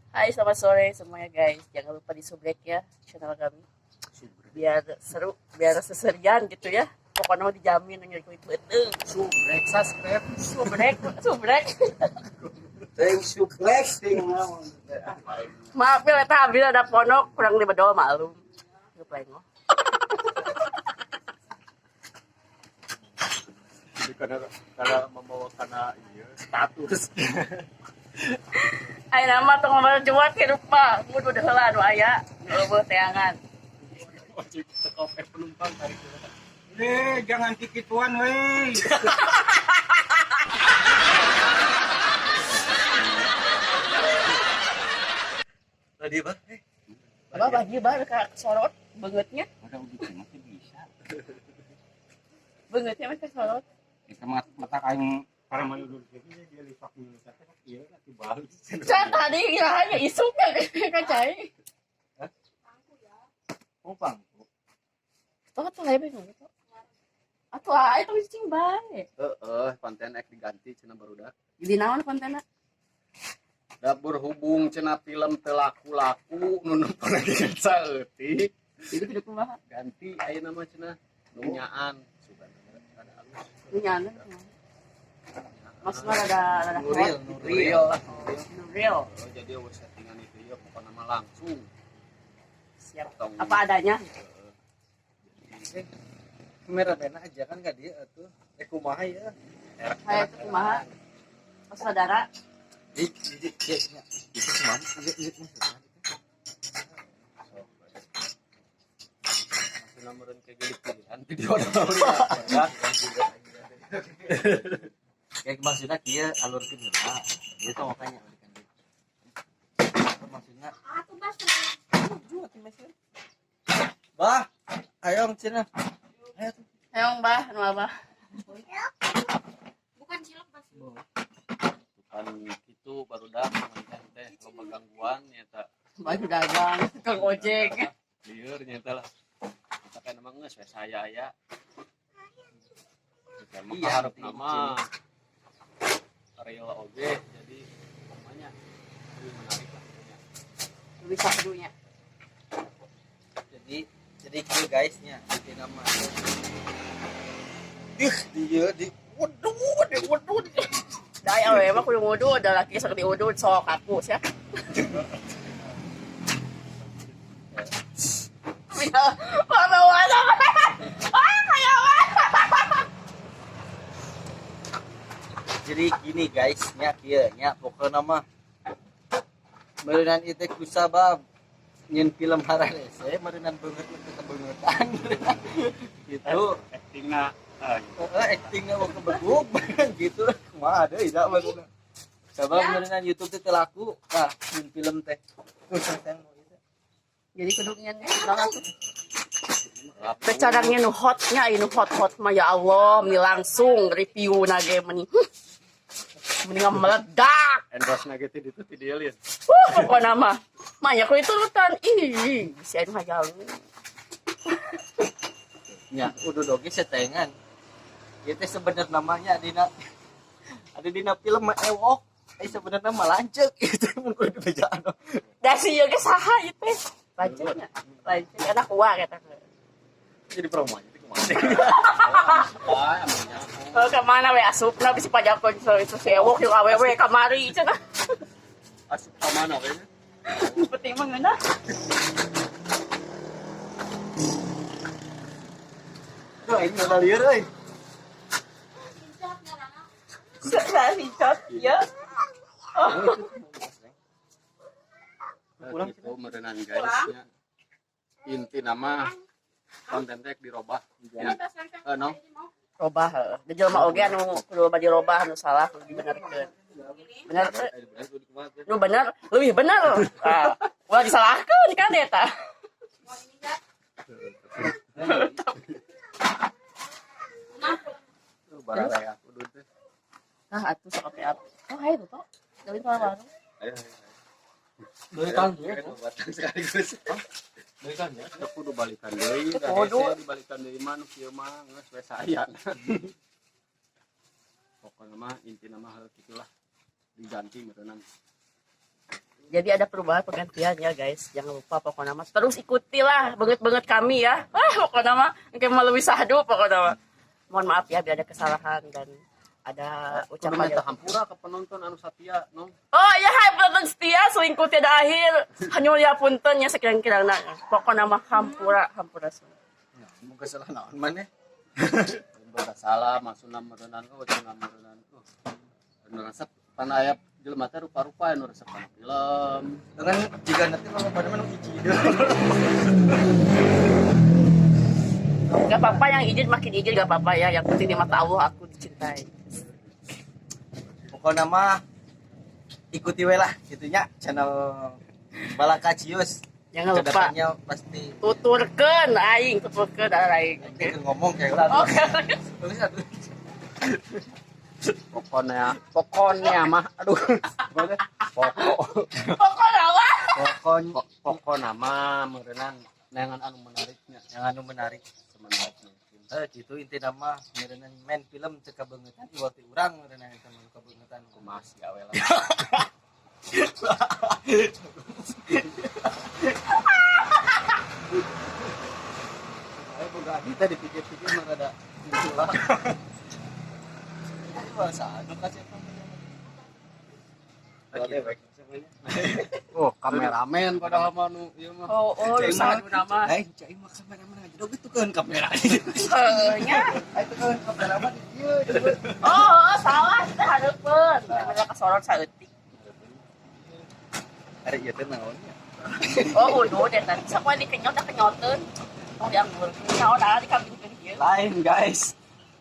Hai, selamat sore semuanya guys. Jangan lupa di subrek ya channel kami. Biar seru, biar seserian gitu ya. Pokoknya mau dijamin ngikutin beuteung. Subrek, subscribe. Subrek, subrek. Thank subrek ting naon. Maaf ya, eta abdi ada pondok kurang dibedol maklum. Geus. Jadi karena membawa karena iya status. Ayeuna mah tong ngomong juat hidup mah, kudu heula nu aya, nu eueuh teangan. Wajib teko penumpang tarik. Eh, jangan kikituan weh. Tadi bah. Apa bagi bah ka sorot beungeutnya? Udah gitu masih bisa. Beungeutnya mah sorot. Kita mata aing para mayudul dia lipak dulu tapi iya nanti balik. Can tadi kiranya isuk ya ka cai. Oh, pangku. Tuh tuh aya bae nu. Atuh aya tong cicing bae. Heeh, konten ek diganti cenah barudak. Jadi naon kontenna? Da berhubung cenah film teu laku-laku nu nonton lagi saeutik. Jadi kudu kumaha? Ganti ayeuna mah cenah nu nyaan. Sugan ada halus. Nu nyaan. Maksudnya rada rada Nuril, hot. Nuril lah. Nu real. Oh, jadi eueuh settingan itu ya pokokna mah langsung. Siap. Tong. Apa adanya. Kameramen aja kan gak dia tuh. Kumaha ya? Saya itu kumaha? Pas saudara. Ih, ih, ih, itu kumaha? Iya, iya, maksudnya. Maksudna meureun kayak gede pilihan video ya. Kayak maksudnya kia alurkeun heula. Gitu makanya maksudnya. Bah, ayo cenah. Ayo tuh. Hayong bah, nu abah. Bukan cilok pasti. Bukan gitu barudak konten teh loba gangguan nyata. Baju dagang, tukang ojek. Lieur nyata lah. Kita kan emang geus we saya aya. Kita mah Iya, harap penting nama real oge jadi pokoknya lebih menarik lah pokoknya. Lebih sahdunya. Jadi kieu guys nya di nama. Ih, dia di waduh, di waduh. Da aya we mah kudu ngudud, da laki sok diudud sok aku sia. Ya, mana mana. Ah, kayak apa? Jadi gini guys, nya kieu nya pokokna mah meureunan ieu teh kusabab nyen film hararese meureunan beungeut teu kebeungeutan gitu. Actingna Heeh, actingna mau kebegug gitu kumaha deui da meureunan. Sabab meureunan YouTube teh teu laku, tah nyen film teh. Terus saya mau itu. Jadi kudu nyen naon atuh. Teh carangnya nu hotnya, nu hot-hot mah ya Allah, meni langsung review na ge meni. Meni meledak. Endorse na ge ti ditu ti dieu lieur. Pokokna mah. Mah ya kudu turutan. Ih, si anu hayang. Nya, udah doge setengan. Ieu teh sebenarnya namanya dina ada dina film mah ewok. Eh sebenarnya mah lanceuk itu mun kudu dibejaan. Da si ieu ge saha ieu teh? Lanceuknya. Lanceuk anak uang eta. Jadi promo aja kumaha. Wah, emangnya. Kalau ke mana we asupna bisi pajakeun itu si ewok jeung awewe kamari cenah. Asup ka mana we? Nu penting mah ngeunah. Tuh aing udah lieur euy. Sa si ya. Pulang itu meureunan guys nya. Inti nama konten teh dirobah. Ya. Eh, no. Robah heuh. Da jelema oge anu kudu loba dirobah anu salah kudu dibenerkeun. Bener teu? Nu bener leuwih bener. Ah, ulah disalahkeun kan eta. Tuh bararea kudu teh. Nah, atuh sok ape-ape. Oh, hayu tuh. Dari warung. Ayo, ayo. Balikan deui. Ayo, batang sekaligus. Balikan ya. Teu kudu balikan deui, da Kudu. hese dibalikan deui mah nu kieu mah geus we saya. Pokokna mah intina mah heuh kitu lah. Diganti meureunan. Jadi ada perubahan pergantian ya guys. Jangan lupa pokoknya mah terus ikutilah banget-banget kami ya. Ah, pokoknya mah engke mah leuwih sahdu pokoknya mah. Mohon maaf ya bila ada kesalahan dan ada Kudu ucapan minta yang hampura ke penonton anu setia, no. Oh iya, hai penonton setia, selingkuh tiada akhir. Hanya ya punten ya sekirang-kirangna. Pokoknya mah hampura, hampura semua. Ya, mun salah naon maneh. Boga salah maksudna meureunnan oh cenah meureunnan oh. Anu resep pan aya jelema teh rupa-rupa anu resep kana film. Kan jika nanti kalau pada mana hiji. Gak apa-apa yang izin makin izin gak apa-apa ya. Yang penting di mata Allah aku dicintai. Pokoknya mah ikuti we lah gitunya channel Balakacius. Jangan lupa Kedepannya pasti tuturkeun aing, tuturkeun aing. Oke, ngomong kayak ulah. Oke. Terus atuh. Pokoknya mah aduh. Pokok Pokoknya mah Pokoknya pokokna mah meureunnan neangan anu menariknya, yang anu menarik. semenarik mungkin. Eh gitu inti nama meureunan main film teu kabeungetan iwal ti urang meureunan eta mah kabeungetan. Kumaha si awe lah. Ayo boga adi teh dipikir-pikir mah rada gitu lah. Ini bahasa anu kasih eta. Oh, kameramen padahal mah nu ieu mah. Oh, oh, Cai rusak mah. nama. Eh, cai mah kameramen aja dong itu kan kamera. Heuh, nya. Itu kan kameramen di dieu. Oh, salah kita hareupeun. Kamera kasorot saeutik. Ari ieu teh naon nya? Oh, udah deh tadi. Sok we dikenyot da kenyoteun. Tong dianggur. Naon da dikabinkeun ieu. Lain guys.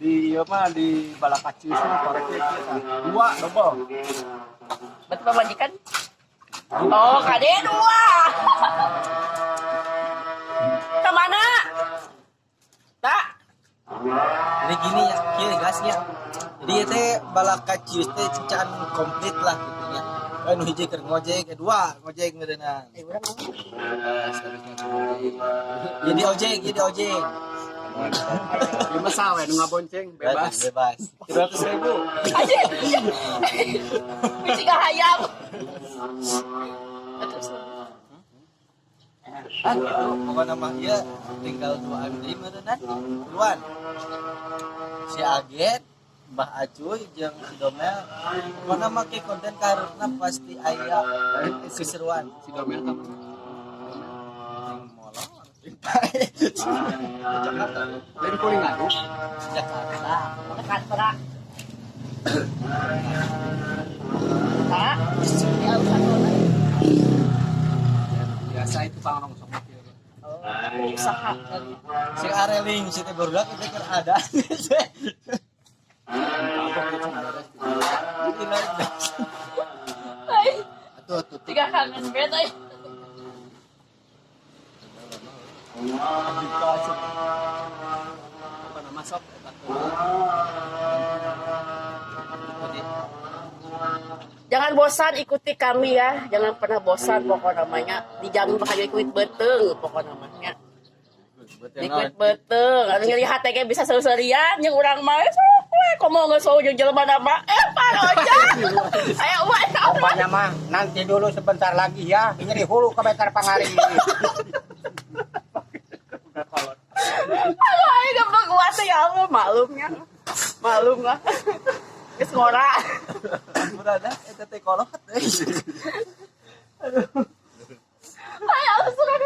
Di ieu mah di Balakacius mah korek teh kieu tah. Dua double. Berarti pamajikan? Oh, kade dua. Kemana? Tak. Jadi gini ya, kieu guys nya. Jadi ieu teh Balakacius teh cicaan komplit lah gitu nya. Kan nu hiji keur ngojek, kedua ngojek meureunna. Eh, urang ngomong. Jadi ojek, jadi ojek. Ieu mah sawe nu ngabonceng bebas. Bebas. 300.000. Aja. Bisi hayam. Terus. Ah gitu, pokoknya mah ieu tinggal dua deui meureunna. Duluan. Si Aget, Mbah Acuy jeung si Domel. Pokoknya mah ke konten kaharepna pasti aya keseruan. Si Domel ka mana? Jeung molor. Jakarta. Lain kuling ngaduk. Jakarta. Tekan perak. Tak. Ya usah sono. Biasa itu pang rongsok kieu. Oh, usaha kali. Si Areling si teh barudak itu keur ada. Kapok itu beres. Jadi naik. Ay, Atuh atuh. tiga kangen bet ay. Apa nama sok eta teh. Jangan bosan ikuti kami ya. Jangan pernah bosan pokok namanya. Dijamin bakal jadi kuit beteng pokok namanya. Di kuit beteng. Anu nyeri hate ge bisa seuserian jeung urang mah sok we komo geus jeung jelema nama eh paroja. Aya uang. Pokoknya mah nanti dulu sebentar lagi ya. Nyeri hulu ke betar pangari. Aduh, aing geblek kuat ya Allah, maklumnya. Maklum lah. Geus ngora. Berada eta teh kolot euy. Ay, Allah sudah.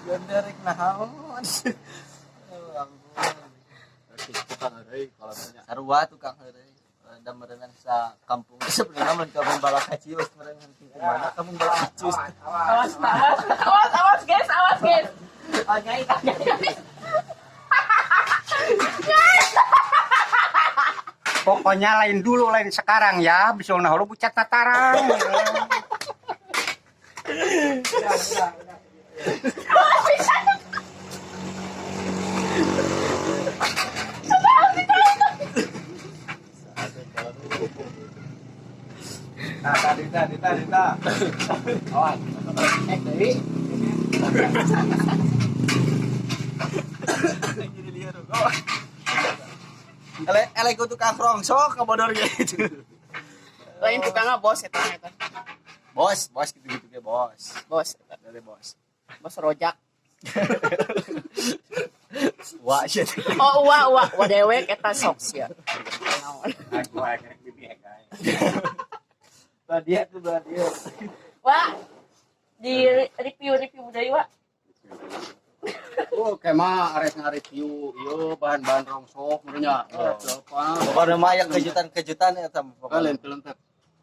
Genderek naon. Oh, ampun. Tukang heureuy kalau tanya. Sarua tukang heureuy. Da meureunnan sa kampung sebenarnya mun kampung Balakacius meureunnan ti mana kampung Balakacius. Awas, awas, awas, awas guys, awas guys. Ah nyai nyai. Pokoknya lain dulu lain sekarang ya. Bisul nah hulu bucat tatarang. Awas bisa. Nah, tadi tadi tadi tadi. Awas. Eh, deui. Jadi liar kok. Ele ele ku tukang rongsok ka bodor gitu. Lain Lain tukangna bos eta eta. Bos, bos gitu-gitu ge bos. Bos eta. Dari bos. Bos rojak. Wah, shit. Oh, uwa uwa, uwa dewek eta sok sia. Aku akhirnya bibi guys. Belah dia tuh belah dia. Wah, di review budaya, Wak. Oh, kemah arek nge-review ieu bahan-bahan rongsok meureun nya. Pokoknya mah aya kejutan-kejutan eta mah Pokoknya pokoknya. lain film teh.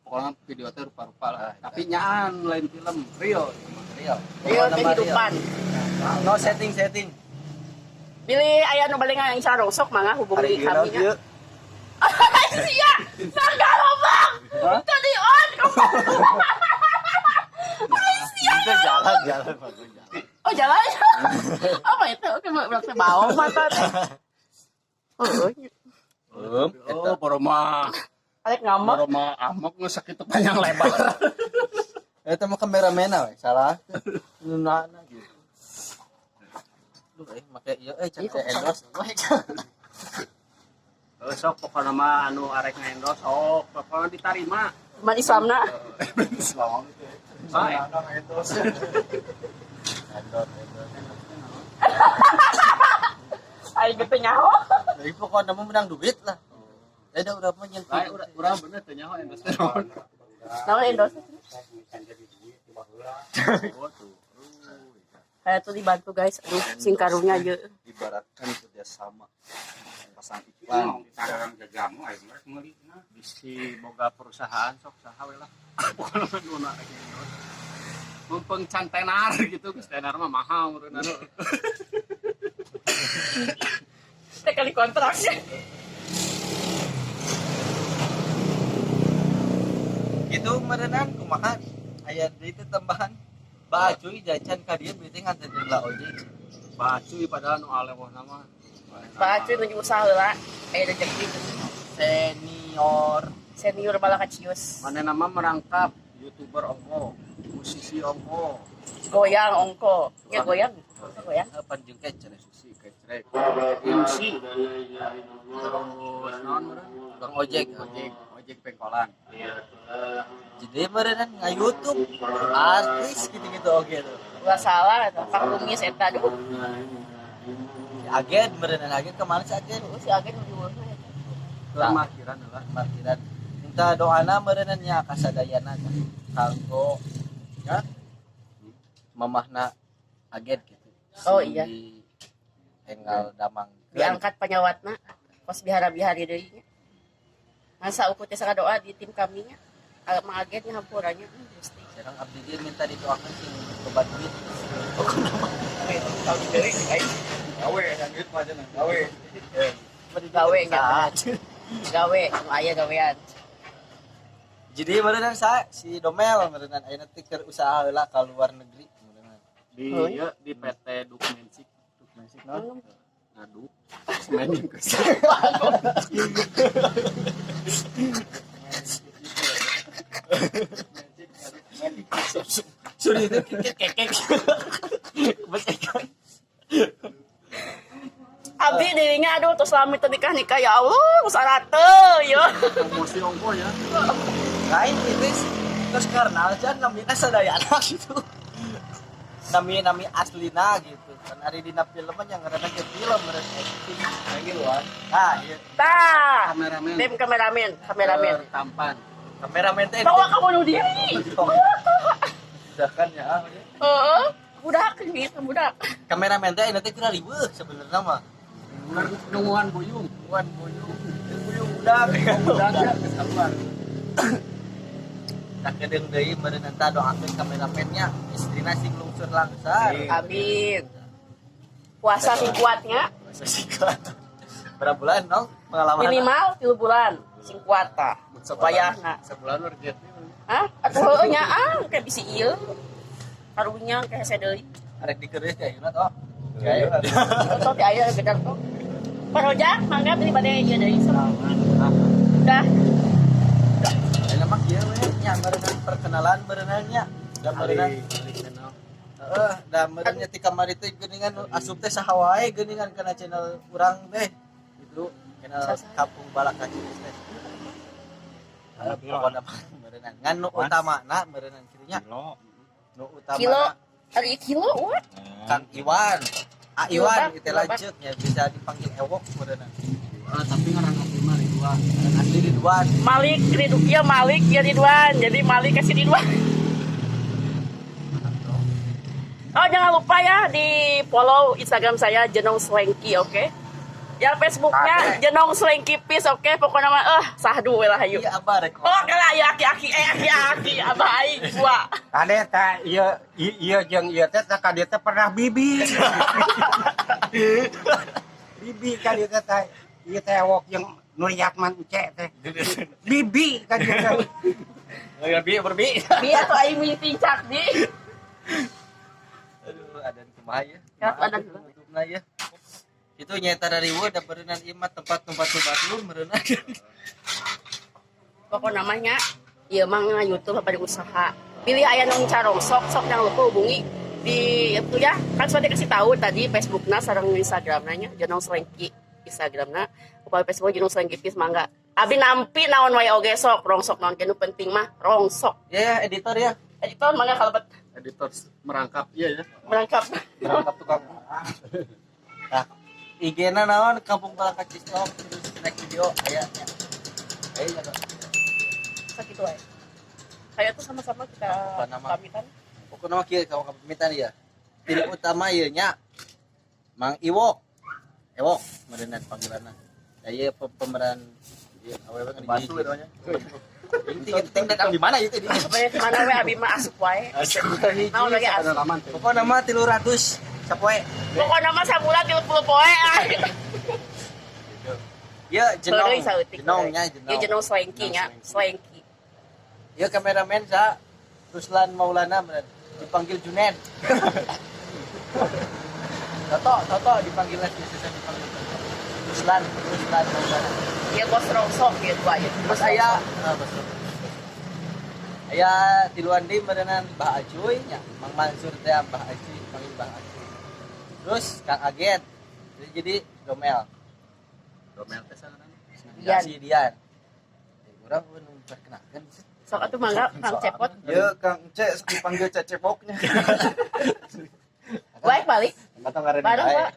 Pokoknya video teh rupa-rupa lah. Tapi nyaan lain film real. Real. Real Pokoknya mah real. kehidupan. No setting-setting. Bilih aya nu balik yang rongsok mangga hubungi Hari kami ieu nya. Sia, sagala bang. Tadi on. Itu jalan jalan bagus jalan. Oh jalan. Apa itu? Oke, berarti bawang mata teh. Oh, Oh, boroma. arek ngambek. Boroma amok geus sakitu panjang lebar. Eta mah kameramen we, salah. Nunana gitu. Duh, make ieu can Ih, kok aya endorse. Oh, sok pokokna mah anu arek nge-endorse sok pokokna ditarima. Man Islamna. Islam. Endorse. Endorse. Aing teh nyaho. Jadi pokoknya mah menang duit lah. Ya udah udah mah nyen Lain urang bener teh nyaho endorse teh naon. Naon endorse? Oh, tuh. Kayak tuh dibantu guys. Aduh, sing karunya ye. Ibaratkan kerjasama pasang iklan. Bisi boga perusahaan sok saha we lah. Pokokna mah nu arek nge-endorse. Mumpung can tenar gitu, geus tenar mah mahal meureunna. Teh kali kontraknya. Gitu meureunan kumaha aya deui teh tambahan. Bacuy jajan ka dieu berarti nganteun lah ojek. Bacuy padahal nu alewahna mah. Bacuy nuju usaha heula. Aya rezeki Senior. senior Balakacius. Mana nama merangkap YouTuber ongko, musisi ongko, Goyang ongko. Ya goyang. Goyang. Panjang kecil. musisi kecrek, MC, terus naon meureun? Tukang ojek. Ojek, ojek pengkolan. Jadi meureunan nga-YouTube artis gitu-gitu oke tuh. Ulah salah eta Kang Kumis eta aduh. Si Agen meureunan Agen kemana si Agen? Aduh, si Agen nuju eueuh eta. Keur markiran heula. Markiran. Minta doana meureunan nya kasadayana kanggo ya mamahna Agen gitu. Oh, iya. Enggal Damang. Diangkat panyawatna kos bihara-bihari deui nya. Masa ukur teh doa di tim kami nya. Ma Agen nya hampuranya Gusti. Sekarang abdi dia minta didoakan sing loba duit. Tahu deui guys. Gawe, yang duit mah cenah, gawe. Gawe nya. Gawe, nu aya gawean. Jadi meureunan sa si Domel meureunan ayeuna teh keur usaha heula ka luar negeri meureunan. Di Oh, ieu di PT Dukmensik, Dukmensik naon? ngaduk semen jeung kesel. Sudah itu kekek. Becekan. Abdi dirinya aduh terus lami teu nikah-nikah ya Allah, geus arate ya. Promosi ongko ya. Lain itu terus karena aja namina sadayana gitu. Nami nami aslina gitu. Kan hari dina film yang ngaranna ge film meureun acting. Lagi luar. Nah, iya. Tah, Kameramen. tim kameramen, kameramen. Tampan. Kameramen teh. Bawa kamu bunuh diri. Budakan ya. Heeh, budak gitu, budak. Kameramen teh ayeuna teh kira riweuh sebenarnya mah. Nungguan buyung. Wan buyung. Buyung budak. Budak ya geus keluar. Tak kedeung deui meureun eta doakeun kameramennya istrina sing lungsur langsar. Amin. Puasa sing kuatnya Masa sih kuat. Berapa bulan no pengalaman? minimal 3 bulan sing kuat tah. Supaya na. Sebulan urjet. Hah? Atuh heueuh nya ah kayak bisi ieu. Karunya kayak hese deui. Arek dikeureuh teh ayeuna toh. Kayak Tos di aya gedang tuh. Pak Rojak, mangga beli bade ieu deui sok. Udah. Ayeuna mah kieu we nya meureunnan perkenalan meureunnan nya. Da meureunnan heeh, da meureunnya ti kamari teh geuningan asup teh saha wae geuningan kana channel urang teh. Gitu, channel Saha-saha. Kampung Balakacius teh. Pokona mah meureunnan. Ngan nu utamana meureunnan kitu nya. Kilo. Nu utamana Kilo. Ari kilo wah. Kang Iwan. Ah Iwan Kilo, itu Bang. lanjut ya bisa dipanggil Ewok meureunnan. Ah, tapi ngaran asli mah Ridwan. Ngaran asli Ridwan. Malik Ridwan, ya Malik ya Ridwan. Jadi Malik kasih Ridwan. Oh jangan lupa ya di follow Instagram saya Jenong Swanky, oke? Yang Facebooknya Jenong Swanky Peace, oke? Pokoknya mah sahdu we lah hayu. Iya abah rek. Oh kala ya aki-aki aki-aki abah aing gua. Kade ta ieu ieu jeung ieu teh tah ka dieu teh pernah bibi. Bibi ka dieu teh tah ieu teh ewok jeung nuriak man ece teh. Bibi ka dieu teh. Berbi berbi. Biar tuh aing mini tincak di. Aduh, adan kumaha ya? Ya, adan. Tutupna ya. Itu nyata dari riweuh da beureunan ieu mah tempat-tempat batur meureunna. Pokok namanya ieu mah nga YouTube apa di usaha. Pilih aya nu carong sok sok jangan lupa hubungi di itu ya kan sudah dikasih tahu tadi Facebookna sareng Instagramna nya Jenong Swanky Instagramna upami Facebook Jenong Swanky Peace mangga. Abi nampi naon wae oge sok rongsok naon nu penting mah rongsok. Ya, ya editor ya. Editor mangga kalebet Editor merangkap iya ya. merangkap. Berangkap tukang. Nah, IG-na naon Kampung Balakacis Talk terus naik video aya nya. Aya nya. Sakitu wae. Kayak tuh sama-sama kita Apa nama? pamitan. Pokoknya mah kieu kamu pamitan ya. Tim utama ieu nya Mang Iwok. Ewok meureunnan panggilanna. Da ieu pemeran ieu awewe kan Batu itu nya. Ting ting datang di mana itu di. Sebenarnya kemana we abi mah asup wae. Naon lagi asup. Pengalaman teh. Pokoknya mah 300 sapoe. Pokoknya mah sabulan 30 poe ah. Ya jenong. Heureuy saeutik. Jenongnya jenong. Ya jenong swanky nya, swanky. Ya kameramen sa Ruslan Maulana meureun. Dipanggil Junen. Toto, Toto dipanggil lagi biasa dipanggil Toto. Ruslan, Ruslan Maulana. Ya bos rongsok gitu aja. Terus aya ah, bos rongsok. Aya tiluan deui meureunan Mbah Acuy nya, Mang Mansur teh Mbah Acuy dipanggil Mbah Acuy. Terus Kang Aget. Jadi Domel. Domel teh sangaran. Dian. Si Dian. Urang pun perkenalkan. Sok atuh mangga Kang Cepot. Ya Kang C dipanggil Cecepoknya. Baik balik. Mata ngaran Bareng, Pak.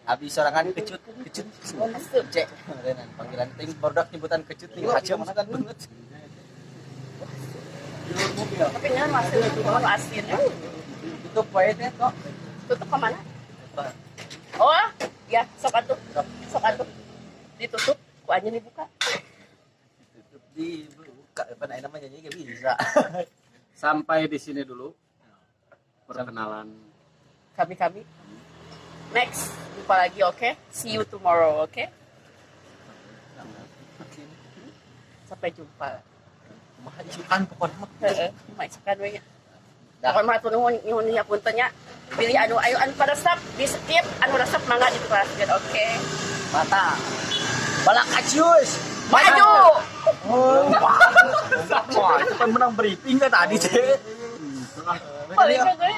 Abi sorangan kecut, kecut. Asup. Cek, meureunan panggilan ting barudak nyebutan kecut nih haja masukan banget. Tapi ngan asin, ngan asin. Tutup wae teh kok. Tutup ke mana? Oh, ya sok atuh. Sok atuh. Ditutup, ku aja dibuka. Tutup dibuka, apa namanya nyanyi gak bisa. Sampai di sini dulu perkenalan. Kami-kami. Next, jumpa lagi, oke? See you tomorrow, oke? Sampai jumpa. Kumaha isukan pokoknya mah. Heeh, masukan we nya. Pokoknya mah nuhun nyuhun nya punten nya. Pilih anu ayo anu pada resep di skip, anu resep mangga diteraskeun, oke? Mata. Balakacius. Maju. Wah, itu kan menang briefing kan tadi, Cek. Balik kan gue.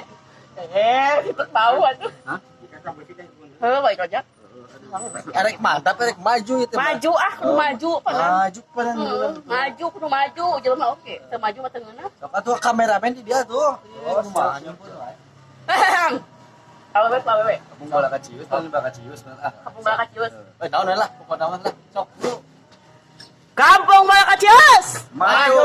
Itu tahu atuh. Hah? Heuh, balik aja. Erek mantap, erek maju itu. Maju ah, kudu maju pangan. Maju panan. Heeh, maju kudu maju jelema oke. Teu maju mah teu ngeunah. Sok atuh kameramen di dia tuh. Oh, kumaha nyumput wae. Awewe awewe. Kampung Balakacius, tahun Balakacius, ah. Kampung Balakacius. Eh, naon lah, pokoknya naon lah. Sok lu. Kampung Balakacius. Maju.